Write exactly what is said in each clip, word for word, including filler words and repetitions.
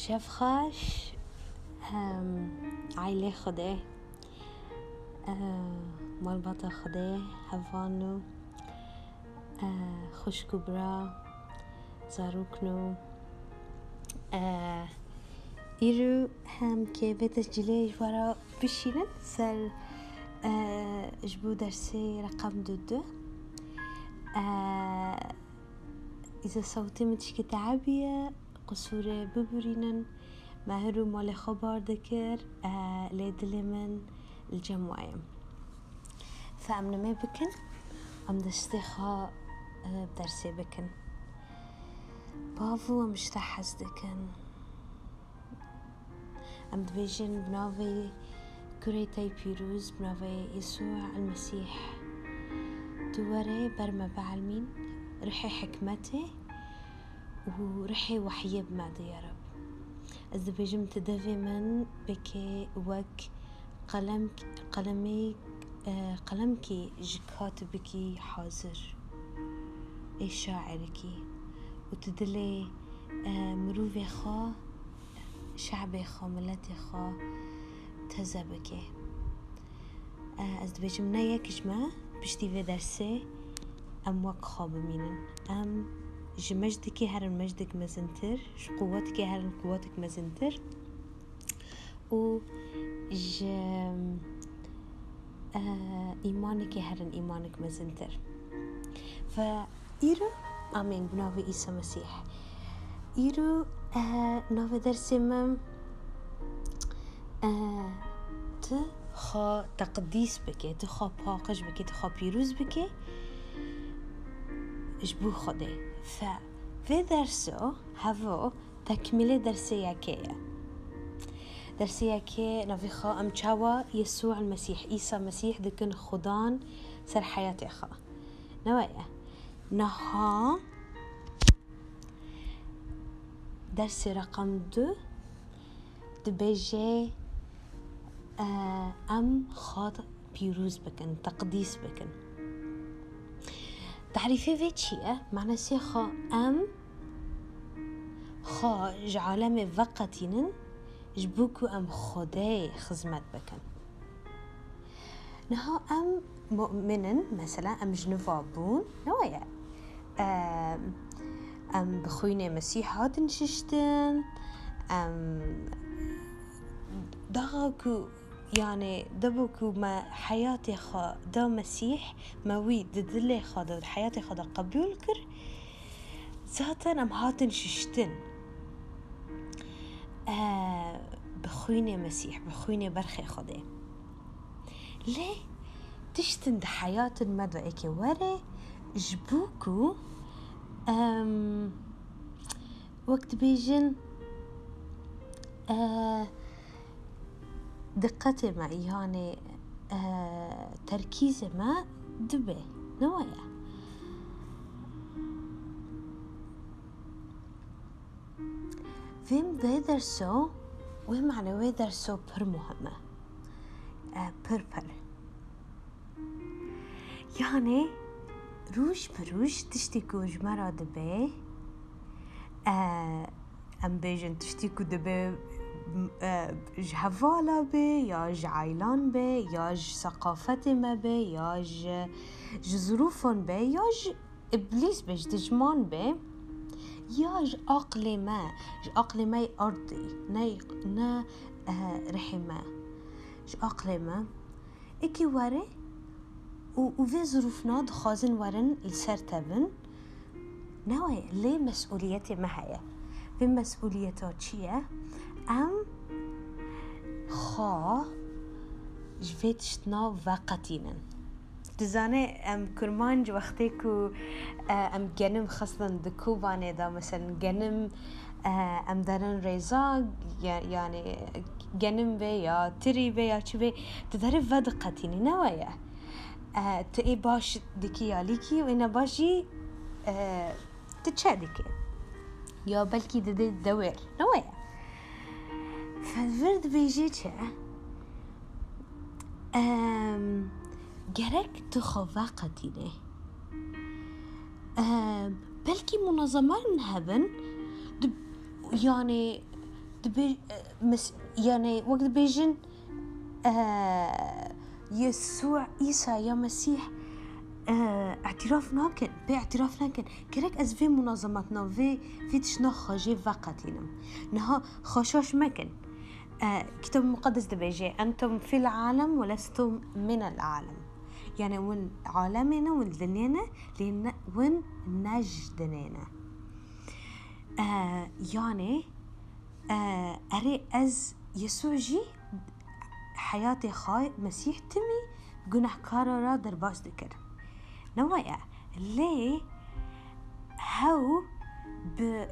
Şev xweş, em, aîlê Xwedê, e, malbata Xwedê, hevan û, e, xwişk û bira, zarokno, e, îro hem ke vê tescîlê ji we re bişînin ser, e, ji bo dersê reqem du du. E, îza sewtê min tişkî teabiye, qisûrê bibûrînin, me her û malê xwe bar dikir, e, lê dilê min li cem we ye. Fe em nimê bikin, em destê xwe, e, bi dersê bikin. Bavo, em ji te hez dikin. Em dibêjin bi navê Kurê te yê pîroz, bi navê Yesû el-Mesîh. Tu were ber me bielmîn, ruhê hikmetê û ruhê wehyê bi me de ya Reb. Ez dibêjim tu devê min bike wek qelem, qelemê, e, qelemkî ji ka tu bikî hazir ê şairikî û tu dilê, e, mirovê xwe, şe'bê xwe, miletê xwe teze bike. E, ez dibêjim ne yek ji me piştî vê dersê em wek xwe bimînin. Em ji mejdikê herin mejdik mezintir, ji quwetikê herin quwetik mezintir û ji, e, îmanikê herin îmanik mezintir. Ve îro, amîn, bi navê Îsa Mesîh. Îro, e, navê dersê min, e, tu xwe teqdîs bike, tu xwe paqij bike, tu xwe pîroz bike ji bo Xwedê. Fe vê derso hevo tekmîlê dersê yekê ye. Dersê yekê navê xwe em çawa Yesû el-Mesîh, Îsa Mesîh dikin Xudan ser heyatê xwe. Ne weye? Niha dersê reqem du dibêje, e, em xwe pîroz bikin, teqdîs bikin. Tarîfê vê çi ye? Manasê xwe em xwe ji alemê veqetînin ji bo ku em Xwedê xizmet bikin. Niha em mu'min in, mesela em ji nû ve bûn, ne weye? Em, em bi xwînê Mesîh hatin şiştin, em daha ku, yani, debo ku me heyatê xwe da Mesîh, me wî di dilê xwe de, di heyatê xwe de qebûl kir, zaten em hatin şiştin. E, bi xwînê Mesîh, bi xwînê berxê Xwedê. Lê tiştin di heyatin me de eke were, ji bo ku, em, wek dibêjin, e, diqetê me, yani, e, terkîzê me dibe, ne weye? Vêm vê derso, wê mane wê derso pir muhim e. E, pir pir. Yani, roj bi roj tiştê ku ji me re dibe, e, em bêjin tiştê ku dibe, m-, e, ji hevala be, ya ji ailan be, ya ji seqafetê me be, ya ji, ji zirûfan be, ya ji Îblîs be, ji dijman be, ya ji aqlê me, ji aqlê me yê erdî, ne, ne, eh, rihê me, ji aqlê me, êkê were û, û vê zirûfna dixwazin werin li ser te bin, ne wê, lê mesûliyetê me heye. Vê mesûliyeta çi ye? Em xwe ji vê tiştna veqetînin. Dizane em kurmanc wextê ku, e, em genim xistin di kobanê de, meselen genim, e, em derin rêza, ya-, yani genim be ya tirî be ya çi be, tu derê vediqetînî, ne weye? E, tu ê baş dikî ya lîkî û ê ne baş jî, e, tu çe dikî. Ya belkî didê dewêr, ne weye? Fevir dibêje çi? Em, gerek tu xwe veqetînê. Em, belkî munazeman hebin, di, yani Dibê-, e, mes-, yani wek dibêjin, e, Yesû Îsa ya Mesîh, e, îtiraf nakin, pê îtiraf nakin. Gerek ez vê munazematna, vê, vê tiştna xwe jê veqetînim. Niha xwe şaş mekin. E, Kitab Muqeddes dibêje, "Entum fil alem ve lestum minel alem." Yani win alemê ne, win dinyê ne, lê ne, win ne ji dinyê ne. E, yani, e, erê ez Yesû jî heyatê xwe Mesîh timî gunehkara ra derbas dikir. Ne waya, lê hew bi,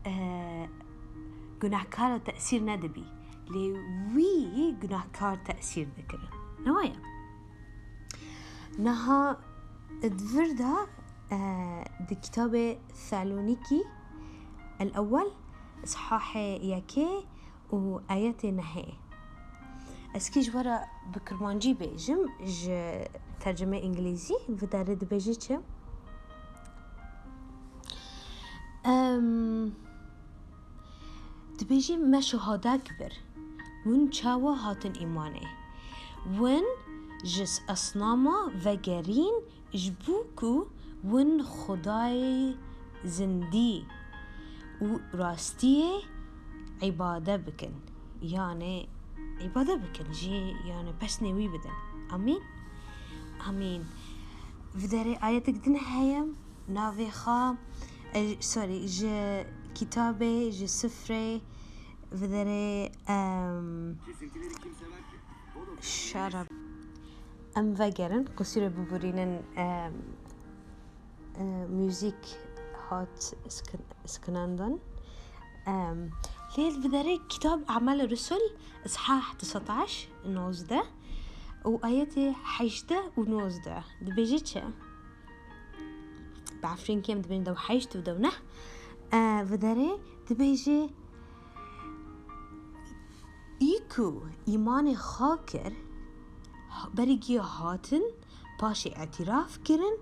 e, gunehkara tesîr nedibî, lê wî gunehkar tesîr dikirin. Ne waya? Niha di vir de, e, di kitabê Thelonîkî el-Ewwel, sihahê yekê û ayetê nehê. Ez kî ji we re bi kirmancî bêjim, ji tercumê îngilîzî, vê derê dibêje çi? Em, Dibêjî, me şehadek bir. Win çawa hatin îmanê? Win ji esnama vegerîn, ji bo ku win Xwedayê zindî û rastiyê îbade bikin. Yani îbade bikin, jî yani pesnê wî bidin. Amîn. Amîn. Vê derê ayetek din heye, navê xwe, e, sorry, ji kitabê, ji sifrê, vê derê, em, şara. Em vegerin, qusûrê bibûrînin, em, e, muzîk hat skin-, skinandin. Em, lê vê derê kitab Amal Rusul, sihah desetaş, nozdeh, û ayetê hejdeh û nozdeh. Dibêje çi? Bi Efrînkê em dibên dew heşt û dew neh. E, vê derê dibêje, î ku îmanê xwe kir, berî giya hatin, paşê îtiraf kirin,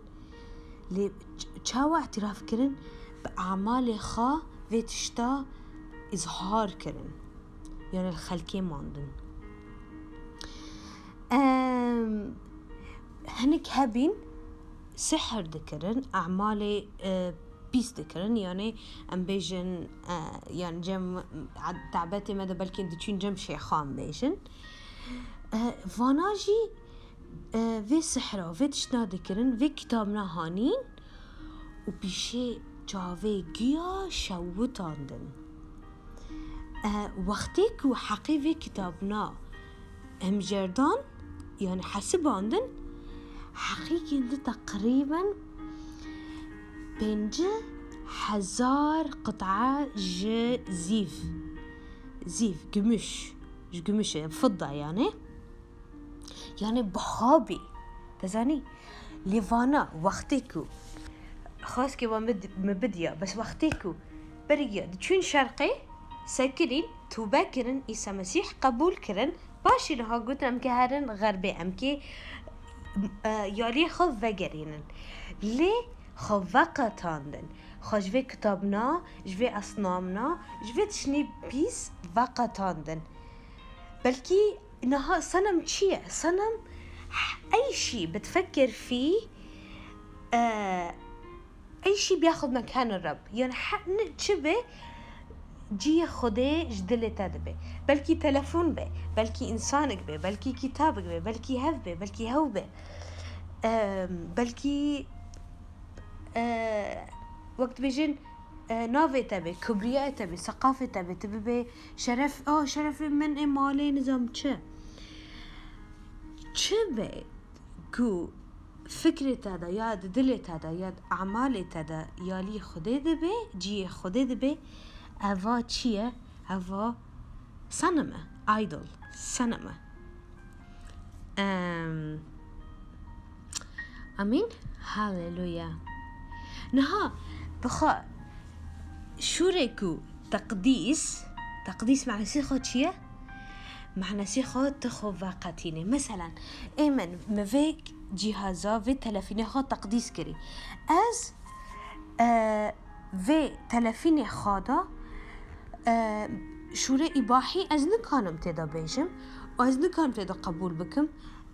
lê ç-, çawa îtiraf kirin? Bi emalê xwe vê tişta îzhar kirin. Yani li xelkê mandin. Em, hinek hebîn sihir dikirin, emalê, e, pîs dikirin. Yani em bêjin, e, yani cem, tabetê me de belkî diçûn cem şêxan bêjin. E, vana jî, e, vê sihra, vê tiştna dikirin, vê kitabna hanîn û pîşê çavê giya şewitandin. E, wextê ku heqê vê kitabna hemjerdan, yani hesibandin, heqîkên di teqrîben pêncî hezar qit'a ji zîv, zîv, gümüş, ji gümüş e, fidda yani. Yani biha bî. Te zanî? Lê vana wextê ku xwest ke we min, min bidiya, bes wextê ku beriya diçûn şerqê, sekirîn, tûbe kirin, Îsa Mesîh qebûl kirin, paşê niha gotin, em ke herin xerbê, em ke, e, yaliyê xwe vegerînin. Lê xwe veqetandin. Xwe ji vê kitabna, ji vê esnamna, ji vê tiştê pîs veqetandin. Belkî niha senem çi ye? Senem, ey şî bitfekkir fî, e, ey şî biyaxud mekanê Reb. Yani he-, ne çi be, cihê Xwedê ji dilê te dibe. Belkî telefon be, belkî însanek be, belkî kitabek be, belkî hev be, belkî hew be. E, belkî, e, wek dibêjin, e, navê te be, kibriyayê te be, seqafê te be, tu bibe şeref, a, şerefê min ê malê nizam çi. Çi be ku fikrê te de ya di dilê te de ya di emalê te de yalî Xwedê dibe, cihê Xwedê dibe, eva çi ye? Eva senem e, idol, senem e. Em, Amîn. Haleluya. Niha, bixwe, şûrê ku teqdîs, teqdîs manasê xwe çi ye? Manasê xwe tu xwe veqetînê. Meselen, ê min, min vê cîhaza, vê telefînê xwe teqdîs kirî. Ez, e, vê telefînê xwe de, e, şûrê îbahî ez nikanim tê de bêjim û ez nikanim tê de qebûl bikim.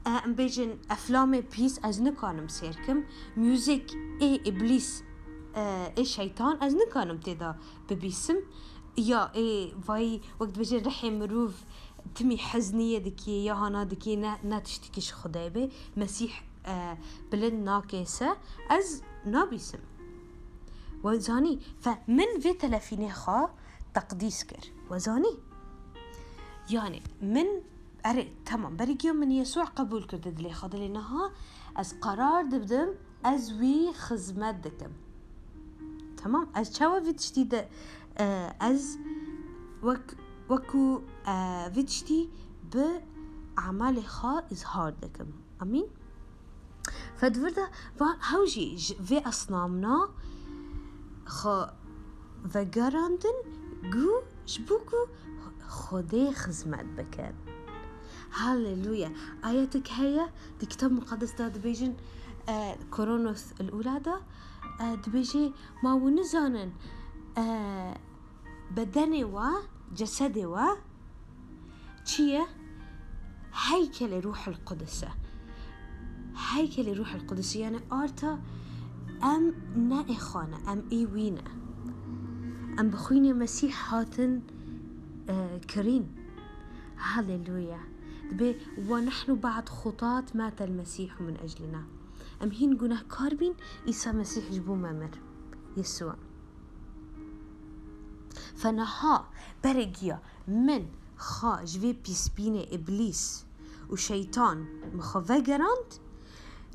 E, em bêjin eflamê pîs ez nikanim sêr kim. Muzîk ê îblîs, e, ê şeytan ez nikanim tê de bibîsim. Ya ê vayî wek dibêje rihê mirov timî hezniyê dikê ya hana dikê ne, ne tiştikî ji Xwedê bê. Mesîh, e, bilind nake se ez nabîsim. We zanî, fe min vê telefînê xwe teqdîs kir. We zanî? Yani min, erê, temam, berî giyo min Yesû qebûl kir di dilê xwe, dilê niha ez qerar dibidim, ez wî xizmet dikim. Temam, ez çawa vî tiştî de, e, ez wek, wekû, e, vî tiştî bi emelê xwe îzhar dikim. Amîn. Fedvir de va hew jî ji vê esnamna xwe vegerandin, ku ji bo ku Xwedê xizmet bikin. Haleluya. Ayetek heye di Kitab Muqaddes de dibêjin, e, Korintos el-Ula de, e, dibêje, ma hûn nizanin, e, bedenê we, cesedê we çi ye? Heykelê Ruhul Qudus e. Heykelê Ruhul Qudus e, yani arta em ne ê xwe ne, em ê wî ne. Em bi xwînê Mesîh hatin, e, kirîn. Haleluya. Dibê, "Ve nahnu ba'd xutat mate el-Mesîhu min eclina." Em hîn gunehkar bîn, Îsa Mesîh ji bo me mir. Yesûa. Fe niha, berê giya, min xwe ji vê pîsbînê îblîs û şeytan min xwe vegerand,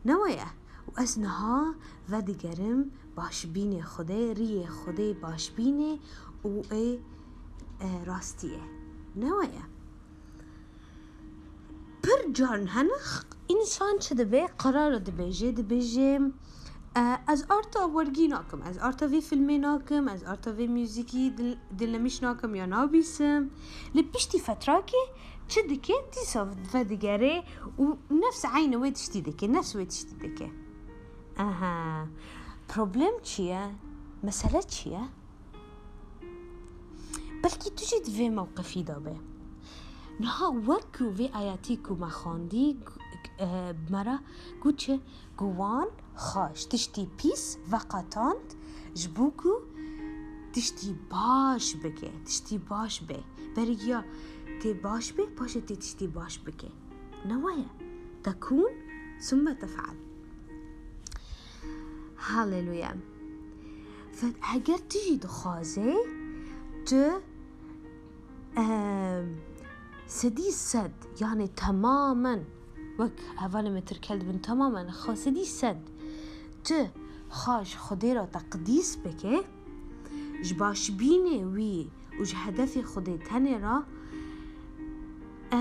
ne we ye. Û ez niha vedigerim başbînê Xwedê, riyê Xwedê başbînê û ê, e, rastiyê. Ne we ye. Pir caran hene, însan çi dibe, qerara dibêje, dibêje, e, ez arta wergî nakim, ez arta vê filmê nakim, ez arta vê muzîkî dil-, dinlemîş nakim ya nabîsim. Lê piştî fetrakê çi dike, dîsa vedigere û nefs eynî wê tiştî dike, nefs wê tiştî dike. Aha, problem çi ye? Mesele çi ye? Belkî tu jî di vê mewqifî de be. Niha wek ku vê ayetî ku me xwendî, gu-, eh, me re got çi? Ku wan xwe ji tiştî pîs veqetand, ji bo ku tiştî baş bike, tiştî baş be. Berî ya tê baş be, paşê tê tiştî baş bike. Ne wa ye? Tekûn, summe tef'al. Haleluya. Fe-, heger tu jî dixwazê, tu, em, sedî sed, yani temamen, wek hevalê me tirkel dibin, temamen, xwe sedî sed, tu xwe ji Xwedê re teqdîs bike, ji başbînê wî û ji hedefê Xwedê tenê re, e,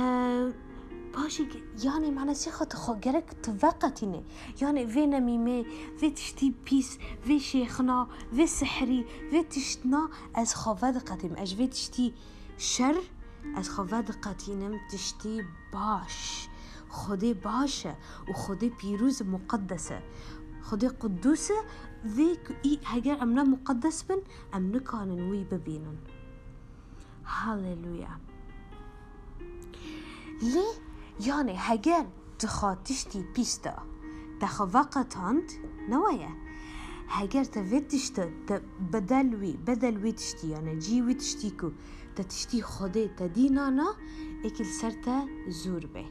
paşê ge-, yanê manasê xwe tu xwe gerek tu veqetînê. Yanê vê nemîmê, vê tiştî pîs, vê şêxina, vê sihrî, vê tiştna ez xwe vediqetînim. Ez ji vê tiştî şer, ez xwe vediqetînim tiştî baş. Xwedê baş e û Xwedê pîroz û muqeddes e. Xwedê qudûs e, vê ku î, heger em ne muqeddes bin, em nikanin wî bibînin. Haleluya. Lê, yanê, heger tu xwe tiştî pîs de te xwe veqetand, ne wa ye? Heger te vê tişte, te bedel wî, bedel wê tiştî, yanê cî wî tiştî ku te tiştî Xwedê te dînana, êkî li ser te zûr be.